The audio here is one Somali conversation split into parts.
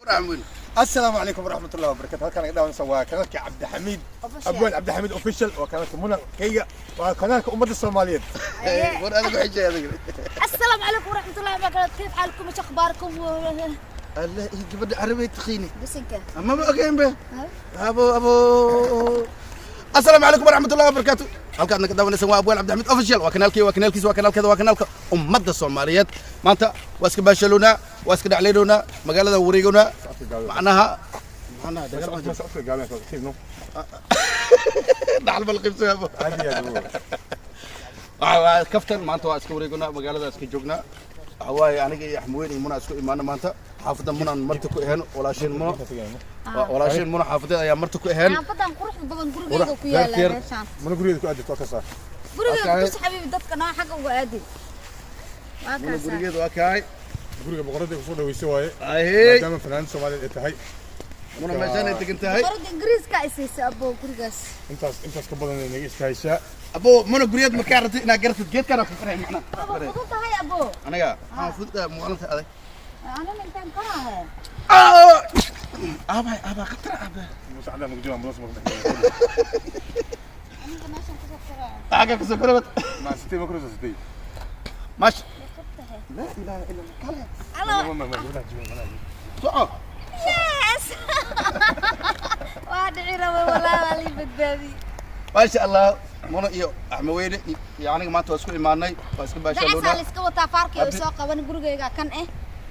Asalaamu calaykum waraxmatullahi wabarakatu. Halkaan naga daawanaysa waa kanaalka Cabdixamiid Abwaan, Cabdixamiid Official. Waa kanaalka Muna Kayga, waa kanaalka ummadda Soomaaliyeed. War adiga xijay adiga. السلام عليكم ورحمة الله وبركاته، كيف حالكم؟ ايش اخباركم؟ Allah, iyo gabadha carabay taqiini. بسنك. Amaba ogeyn be abo abo. Asalaamu calaykum waraxmatullahi wabarakaatu. Halkaad naga daawanaysan waa Abwaan Cabdixamiid Official. Waa kanaalkii, waa kanaalkiisa, waa kanaalkeeda, waa kanaalka ummadda Soomaaliyeed. Maanta waa iska baashaloonaa, waa iska dhaclaynoonaa, magaalada wareegoonaa, macnaha dagaal baa jira. Socodka gaaban katiibno. Dhaxal bal qaybsay abo. Aad iyo aad. Waa kaftan. Maanta waa iska wareegoonaa, magaalada iska joognaa. Waxa waaye aniga iyo Axmed Weyn iyo Muna isku imaana maanta xaafadda Munaan marti ku aheen. Walaasheen Muno, walaasheen Muna xaafadeed ayaa marti ku aheen. Xaafadan quruxda badan gurigeyga ku yaala meeshaan. Muna gurigeeda ku aadito, waa kasaa. Gurigeyga tus xabiibi, dadka noo xagga uga aadi. Waa Muna kaasa. gurigeeda waa kaay. Guriga boqoradda kusoo dhaweysay waaye. Ahey. Maadaama fanaanad Soomaaliyeed ay tahay. Muna meeshaan ay degan tahay. Boqorada Ingiriiska ay siisay abo gurigaas. Intaas ka badan ay naga istaahaysaa. Abo, Muna guryeed markaa rabtid inaad garatid, geedkaan ku qoray macnaha. Abo, fudud tahay abo. Aniga waxaan fudud muuqalanta adag. Anana intaan koraahe. Aabay, aabaa khatar aabay. Muuse cadaan nagu jiro ambulance marka. Aniga meeshaan kusoo koraa. Xagga kusoo koray. Ma sitay, ma kuraysa sitay. Mash. Tahay. Laa ilaaha illa Allah, kale. Alo. Ma ma gabadha jiro ma. Soco. Yes, waa dhici rabay walaa, waa lii badbaadiyey. Maasha Allah, Muna iyo Axmed Weyne iyo aniga maanta waa isku imaanay, waa iska Dacasaa baashaloonaa. La iska wataa faarkii oo soo qaban gurigeyga kan eh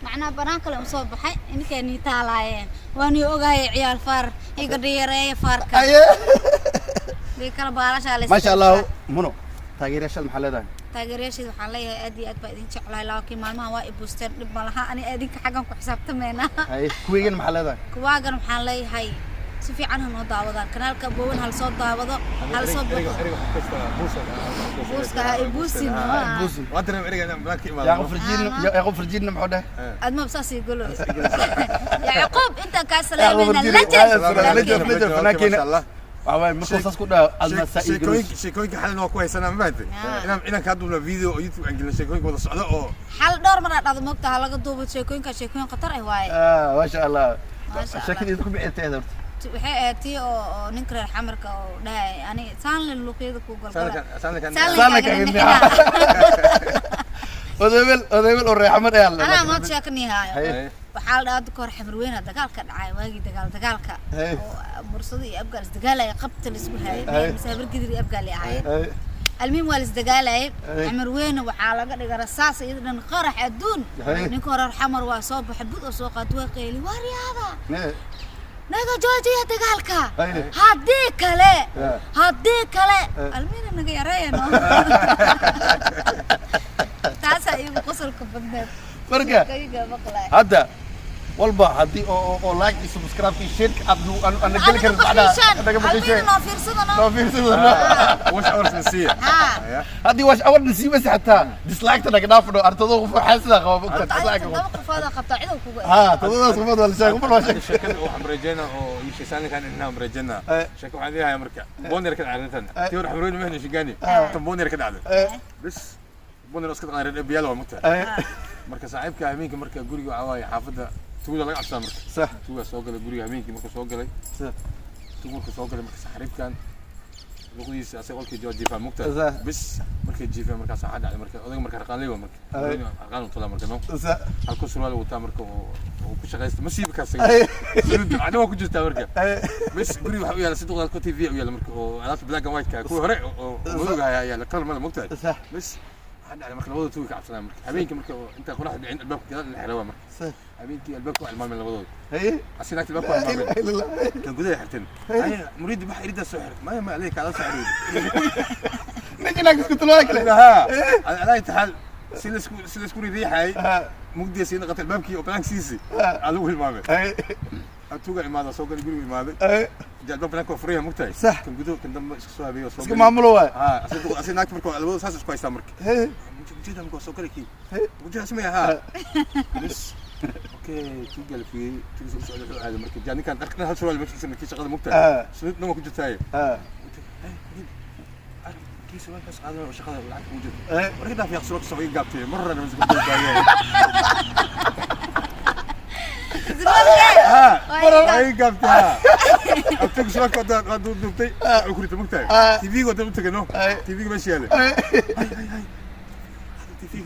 macnaha banaan kale u soo baxay. Ininkaa nii taalaayeen, waa nii ogaayay. Ciyaal faar iga dhiyareeya faarka. Aye. Dii kala baalashaa la iska Maasha Allah. wataa. Muno, taageerayaashaad maxaa leedahay? Taageerayaasheeda waxaan leeyahay aad iyo aad baa idin jeclahay, laakiin maalmahan waa i buusteen. Dhib ma laha, ani idinka xaggan ku xisaabtameynaa. Haye, kuweygan maxaa leedahay? Kuwaagan waxaan leeyahay si fiican ha noo daawadaan kanaalka Aboowan, hala soo daawado, hala soo boqo. Buuska ha ibuusin. Buusin. Waa dareem ereyga inaan banaanka imaado. Yaaqub Farjiin, Yaaqub Farjiinna muxuu dhahay? Admab saas ii golo Yacquub, intaan kaa salaamayna. Legend. Legend. Legend, fanaankeena. Masha Allah. Waxa waaye markuu saas ku dhaho adna saa ii golo. Sheekooyinka xalina waa ku haysanaa, ma fahantay? Inaan kaa duubna video oo YouTube aan gelino, sheekooyinka wada socdo oo Xal dhowr mar aa dhacdo moogta, ha laga duubo sheekooyinka, sheekooyin khatar ah waaye. Ah, maasha Allah. Maasha Allah. Sheekada idinku bixintay horta. Waxay ahayd tii oo ninka reer Xamarka oo dhahay ani saanle luuqyada ku galgala. Saankan. Saanle kaga nixina. Odaybel, odaybel oo reer Xamar ayaa la Anaa maanta sheekanihaayo. Haye. Waxaa la dhahaa hadda kahor Xamar weyna dagaalka dhacay, waagii dagaalka Haye. oo Mursado iyo Abgaal isdagaalaya, qabta la isku hayay. Haye. Mise Habargidir iyo Abgaal ay ahaayeen. Haye. Almuhim, waa la isdagaalayay. Haye. Xamar weyne waxaa laga dhigay rasaas iyada dhan qarax adduun. Haye. Ninka hore Xamar waa soo baxay, bud oo soo qaatay, waa qayli: "Waaryaada, Haye. naga joojiya dagaalka, Haye. haddii kale, Yeah. haddii kale Eh. almiina naga yareeyano." Taasaa iigu qosolka badneed. Marka Sheekooyinka maqlay. Hadda walba haddii oo like iyo subscribe iyo share aad aan geli karin Anaga macnaha naga bakiishaan bakiishaan. almiina noo fiirsadano. Noo fiirsadano. Wash hours na siiya. Ha. Haddii wash award nasiibasa, xataa dislike naga dhaafno artado qof waxaa qaba Horta adiga dislike. 7 qofooda qabtaa cid kuga. Ha, todobadaas qofood waa la sheegay, qof waa sheegay. Sheekada waxaan rajaynaa oo ii sheeg saankan inaan rajaynaa. Sheeko waxaan leeyahay marka boner ka dhacday tan tii hore Xamrooni ma sheegani, tan boner ka dhacday. Bas boner iska dhaqan reer biyaal waa mugtahay. Marka saaxiibka habeenkii marka guriga waxaa waaye xaafadda tuugada laga cabsaa marka. Tuugaa soo galay guriga habeenkii markuu soo galay. Tuug markuu soo galay, marka saaxiibkan luqdiisa asaga qolkii joo jiifaa mugtahay. Bis markay jiifeen markaas waxaa dhacday marka odayga marka harqaanley waa marka. Harqaan uu tolaa marka no. Halku surwaal wataa marka oo ku shaqaysta ma siibi kaas. Adiga waa ku jirtaa marka. Bas guriga waxa u yaala si duqda ku TV u yaala marka oo alaabta black and white ka kuwa hore oo madowga ayaa yaala, color male mugtahay. Bas waxaa dhacday marka labadooda tuuga ka cabsanaya marka habeenkii marka oo inta qoraxda dhicin albaabka gadaal in la xiro waa marka. Habeenkii albaabka waa ilmaameen labadooda. Asi naagta albaabka waa La ilmaameen. ilaha illa Allah. Kan gudaha xirteen. Ay muriidi bax iridaa soo xir. Maya ma alayka ala soo xiriir. Ninka naag isku tulaa kale. Ha. Ala taxal si la isku riixay. Mugdiya sii noqotay albaabkii oo blank siisi. Adigu hilmaamay. Tuuga imaada soo galay guriga imaaday. Jaa albaab banaanka waa furaya mugtahay. Kan gudaha kan dambe iska soo habeeyo soo Iska maamulo waay. Ha, asi naagta marka labadooda saas isku haystaa marka. Ujeeda marka waa soo galay kii. Ujeeda samaya ha. Bas. Okay, tuuga la fiiriyay, tuuga soo socday wuxuu aaday marka jaa ninkan dharkana hal surwaal meesha kii shaqada mugtahay. Suud dhan waa ku jirtaaye. Kii surwaalkaas qaadanaya oo shaqada lacagta ugu jirta. Warka dhaaf yaa surwaalka soo iga gaabtay mar horena ma isku dayay. Ay gaabtay abtigu surwaalka waa duubtay, wuxuu ku ritay mogtahay TV-ga wadan u tagay no TV-ga meesha yaale.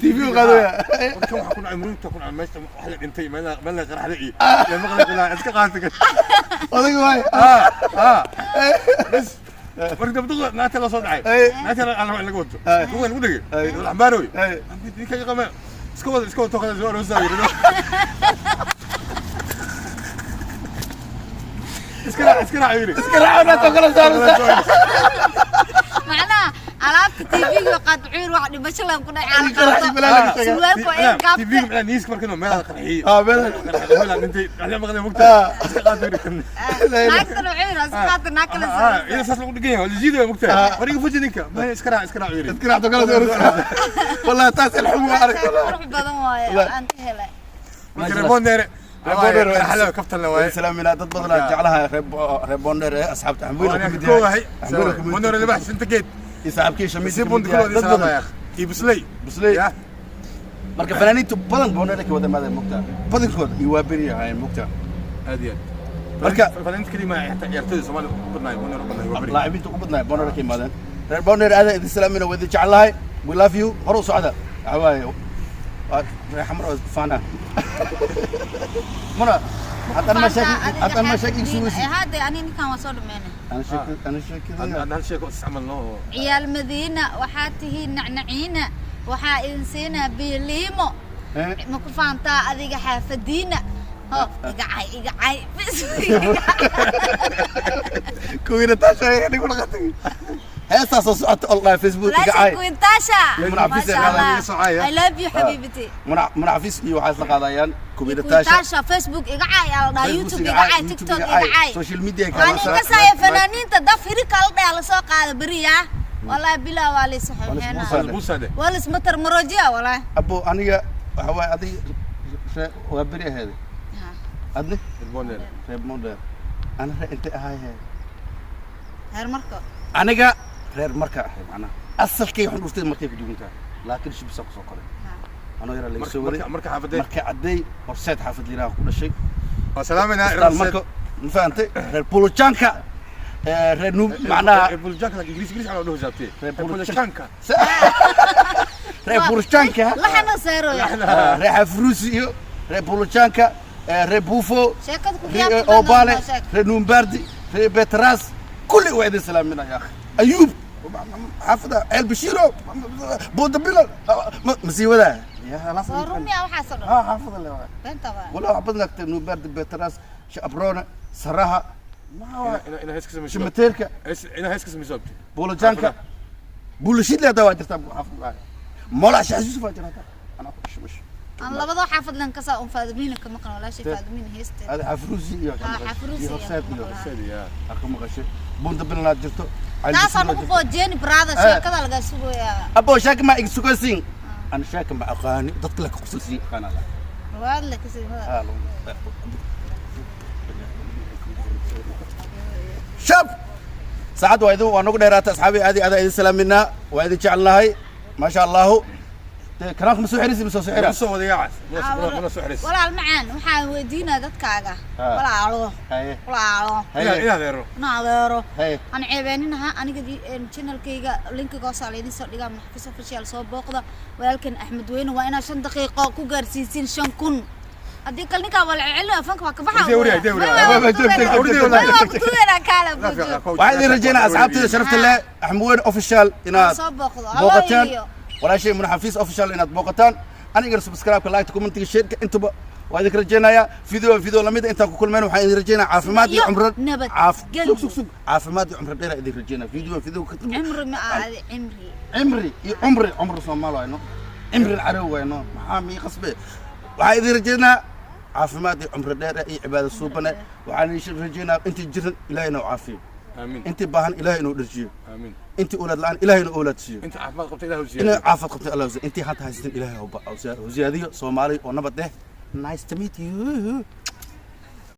TV u qaadaya. Warkan waxaa ku dhacay murugta ku dhacay meesha, wax la dhintay meel meel la qaraxday iyo yaa maqlay ilaa iska qaatay. Odayga waay. Bas marka dambe duqa naagta la soo dhacay, naagta aan rabo in laga wato, duqa lagu dhigay wala xambaarooy ninka qama iska wada iska wada tookada soo aroosaa yidhi iska raac iska raac yidhi. Iska raaco naagta kala saaraysa. Macnaha alaabta TV-ga qaad cuur wax dhimasho laan ku dhacay. Qarax iyo balaa laga sheegay. Surwaalku waa in gaabtay. TV-ga macnaa niiska markan meel la qarxiyey. Meel meel la dhintay wax la maqlay mugta iska qaad yidhi. Naagtana wuxuu yidhi iska qaata naag kale soo. Iyada saas lagu dhigan yahay waa la jiidaya mugta war iga fuji ninka maya iska raac iska raac yidhi. Iska raaco kala saaraysa. Wallahi taas ilxumo waa arag. Qurux badan waaye aan ka helay. Marka reer Boondheere Reer Boondheere. xalaa kaftan la waaye. Salaamina dad badan aan jeclahay reer reer Boondheere, asxaabta Axmed Waan ku mid koowahay yahay Axmed ku mid Boondheere libax sinta geed iyo saaxiibkii Shamiid si ka bundi mid yahay. kulooda Dad badan. salaamaya akh iyo Busley. Busley. Ya. Marka fanaaniintu badan Boondheere ka wada imaadeen mugta, badankooda iyo waa beri ahaayeen mugta. Aad iyo aad. Fanaaniinta kaliya ma xitaa ciyaartoyda Soomaaliya u badnaay Boondheere u badnaay waa beri. Laacibiinta ugu badnaay Boondheere ka imaadeen. Reer Boondheere aad idin salaamina, waa idin jeclahay. We love you. Hore u socda. Waxa waaye waa reer Xamar oo isku faana muna haddana ma sheeg haddana ma sheeg igu sugaysid. Hadda ani ninkan waa soo dhameynay. Ana sheeg ana sheekadaya. Aan hal sheeko isticmaalno oo Ciyaal Madiina waxaa tihiin nacnaciina, waxaa idin siinaa biiliimo. Ma ku faantaa adiga xaafadiina? Ho iga cay iga cay bis. Kuwiina taasha ay dhigu dhaqatay heestaa soo socota oo la Facebook iga caay. Kuintasha. Munafis ay qaadayaan, iga soo caaya. I love you xabiibti. Munafis iyo waxaa isla qaadayaan kuwiina taasha. Kuintasha Facebook iga cay ala dhaha, YouTube iga cay, TikTok iga cay. Social media. Waan inkasaya fanaaniinta daf hirika la dhaha lasoo qaada beriya, wallahi bilaa waa laysu xeexeenaa. Buusaade. Waa laismatar maroojiya wallahi. Abo aniga waxa waaye adiga waa beri aheeday adne. Reer Boondheere. Reer Boondheer ana reer intay ahaayeen? Heer marka. Aniga reer marka ahay, macnaha asalkay waxaan dhuftay markay ku duwantahay, laakiin shibisa kusoo koray anoo yaraa laga soo waday. Marka xaafadee? Marka cadday Horseed xaafad liiraha ku dhashay. Waa salaamayna. Istaan marka ma fahantay reer Bulujaanka, reer Nuub macnaha. Reer Bulujaanka laakiin Ingiriis Ingiriis aan dhaho jaabtay. Reer Reer Bulujaanka. Reer Bulujaanka. Laxana saaroya. Reer Xafruusi iyo reer Bulujaanka, reer Buufo, sheekada ku reer yaabta. Oobale, reer Nuumbaardi, reer Betras, kulli waa idin salaaminaya ya akhi. Ayuub xaafada ceel Bashiiro buuda bilal ma sii wadaa. Soo rumiya waxaasoo dhan. Ha xaafada le waa. Beenta waa. Walaa wax badan agtay Nuumbaardi, Betras, Shabrona, Saraha. Ina hees ka samayso. Shimateerka. Ina hees ka samayso abti. Buulajaanka buulashidle hadda waa jirtaa xaafad mola Sheekh Yuusuf waa jirtaa anaa ku dhashay meesha. Aan labadoo xaafad lan kasaa un Faadimiina ka maqan walaashay Faadimiina heesteeda. Hada Xafruusi iyo Xafruusi iyo Horseed iyo iyo Horseed ya. Aa ka maqashay buunda bilnaad jirto. Taasaa nagu boojeni brother, sheekada lagaa sugayaa. Abo sheeka ma iga sugaysiin, ana sheeka ma aqaani, dadka la ka qusalsiin aqaana la. Riwaayad le kasii. Shab saacad waa idin waa nagu dheeraatay asxaabi, aad iyo aad idin salaaminaa, waa idin jecelnahay maasha Allahu. Dee kanaalka ma soo xirisi ma soo xira? Soo wada yaaca mana soo xiris. Walaal macaan, waxaan weydiinaa dadkaaga. Walaalo. Haye. Walaalo. Haye. Ina adeero. Na adeero. Haye. Aan ceebeeninaha aniga channelkayga linkiga hoosaa laydin soo dhigaa, Maxfis Official soo booqda. Walaalkan Axmed Weyne waa inaad 5 daqiiqo ku gaarsiisiin 5000, haddii kale ninkaa waa la celcelina, fanka waa ka baxa. Dee wariyaa, dee wariyaa. Kaala. Waxaan idin rajeynaa asxaabtayda sharafta leh Axmed Weyne Official inaad Soo booqdo. booqataan, walaashay Munaxafiis Official inaad booqataan, anigana subscribe-ka, like, commentiga, share-ka intuba waa idinka rajeynayaa. Video video lamid intaan ku kulmeen waxaan idin rajeynaya caafimaad iyo Iyo cumro nabad caaf gelyo. Sug sug sug, caafimaad iyo cumro dheer idin rajeynaya. Video video ka Cimri ma aadi cimri. Cimri iyo cumri, cumri Soomaali wayno, cimri carow wayno, maxaa mii qasbe. Waxaan idin rajeynaa caafimaad iyo cumri dheer iyo cibaado suubane. Waxaan idin rajeynaa intii jiran Ilaahay inuu caafiyo. Aamin. Intii baahan Ilaahay inuu dharjiyo. Aamin. Intii awlaad la'aan Ilaahay inuu awlaad siiyo. Inta caafimaad qabta Ilaahu inay siyaadiyo. caafimaad qabta Allah siiyo, intii hanta haysatin Ilaahay hu ziyaadiyo. Soomaali oo nabad eh. Nice to meet you.